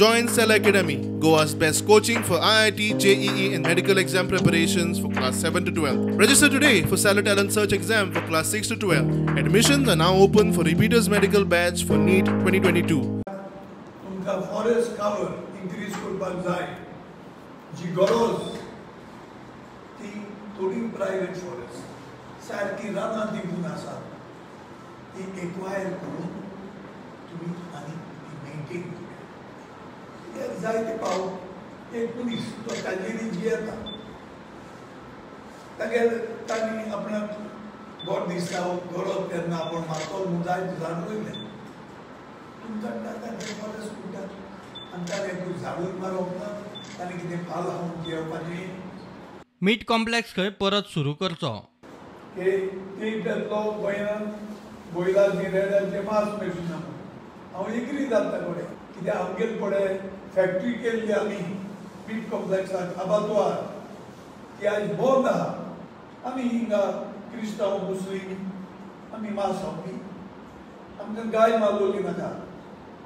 Join Cell Academy, Goa's best coaching for IIT, JEE and medical exam preparations for class 7 to 12. Register today for Cellar Talent Search exam for class 6 to 12. Admissions are now open for repeaters medical batch for NEET 2022. तुमकां forest cover increase करपाक जाय, जी गरज ती थोडी private forest सारकी रानां दिवून आसात ती एक्वायर करून तुमी आनी ती मेंटेन करूया. कित्याक जायते पावट एक मनीस तो ताजेरी जियेता, तागेर तांणी आपणाक गोड दिसता गरज तेन्ना आपूण मारतलो म्हूण जायते झाड रोयलें. तुमकां तांचे फॉरेस्ट म्हणटात आनी ताणें झाडूय मारप ना, ताणें कितें पाल खावन जियेवपाचें. मीट कॉम्प्लेक्स खंय परत सुरू करचो. ते पेतलो गोंयांत बैलाचें रेड्याचें मांस मेळचें ना म्हणून हांव एग्री जाता कडेन, कित्याक आमगेर पळय फॅक्टरी केल्ली आमी मीट कॉम्प्लेक्साक आबातवार, ती आयज बंद आहा. आमी हिंगा क्रिस्तांव मुस्लीम आमी मांस खावपी, आमकां गाय मारलोली नाका.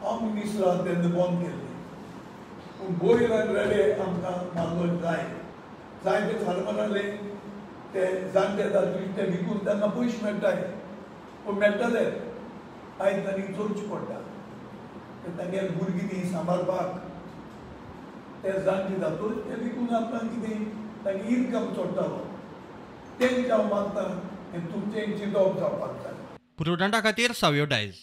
हांव मिनिस्टर आसा तेन्ना बंद केल्ली, पूण बैल आनी रेडे आमकां मारलो जाय. जायते फार्मराले ते जाणटे जातूर ते विकून तांकां पयशे मेळटाय, पूण मेळटले आयज तांणी चोरचें पडटा. ते तांगेर भुरगीं न्ही सांबाळपाक, ते जाणटे जातूर ते विकून आपणाक कितें तांगे इनकम चडटालो. तेंच हांव मानता हें तुमचें चिंतप जावपाक जाय. पुरवठा खातीर सावयो डायज.